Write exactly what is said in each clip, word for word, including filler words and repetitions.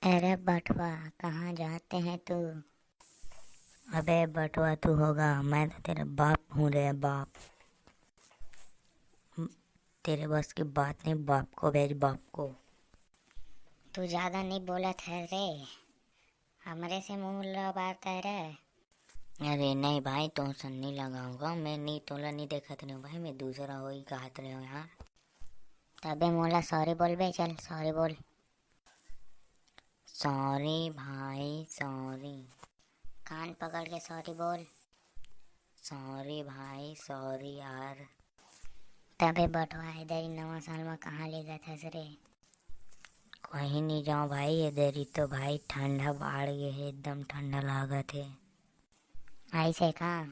अरे बटुआ, कहाँ जाते हैं तू? अबे बटुआ, तू होगा, मैं तो तेरा बाप हूँ रे बाप। तेरे बस की बात नहीं, बाप को भेज, बाप को। तू ज्यादा नहीं बोलत है रे, हमरे से मुंह लबारता है रे। अरे नहीं भाई, तोर से नहीं लगाऊंगा मैं, नहीं तोला नहीं देखत रहे भाई, मैं दूसरा होई कहत रहे यार। तबे मोला सॉरी बोलबे, चल सॉरी बोल। सॉरी भाई सॉरी। कान पकड़ के सॉरी बोल। सॉरी भाई सॉरी यार। तबे बटुआ, ए दरी नवा साल म कहाँ ले गथस रे? कहीं नहीं जाओ भाई, ए दरी तो भाई ठंडा बाढ़ गे हे, एकदम ठंडा लागत हे। ऐसे का?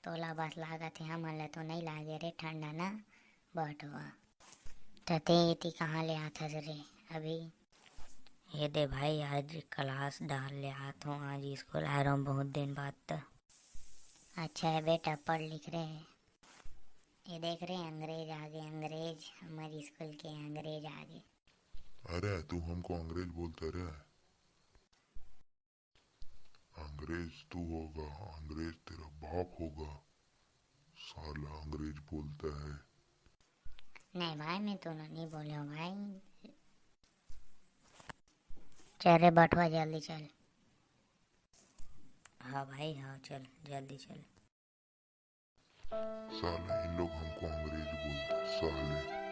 तोला बस लागत हे, हमन ला तो नहीं लागे रे ठंडा ना बटुआ। त ते एती कहाँ ले आथस रे अभी? ये दे भाई, आज क्लास डाल ले आत हूँ, आज स्कूल आ रहा हूँ बहुत दिन बाद। त अच्छा है बेटा, पढ़ लिख रे। ये देख रे, अंग्रेज आगे, अंग्रेज, हमर स्कूल के अंग्रेज आगे। अरे, तू हमको अंग्रेज बोलता रे? अंग्रेज तू होगा, अंग्रेज तेरा बाप होगा, साला अंग्रेज बोलता है। नहीं भाई, मैं तो नहीं बोले हूँ भाई। चल रे बटुआ, जल्दी चल। हाँ भाई, हाँ, चल, जल्दी चल। साला इन लोग हमको अंग्रेज बोलते हैं, साले।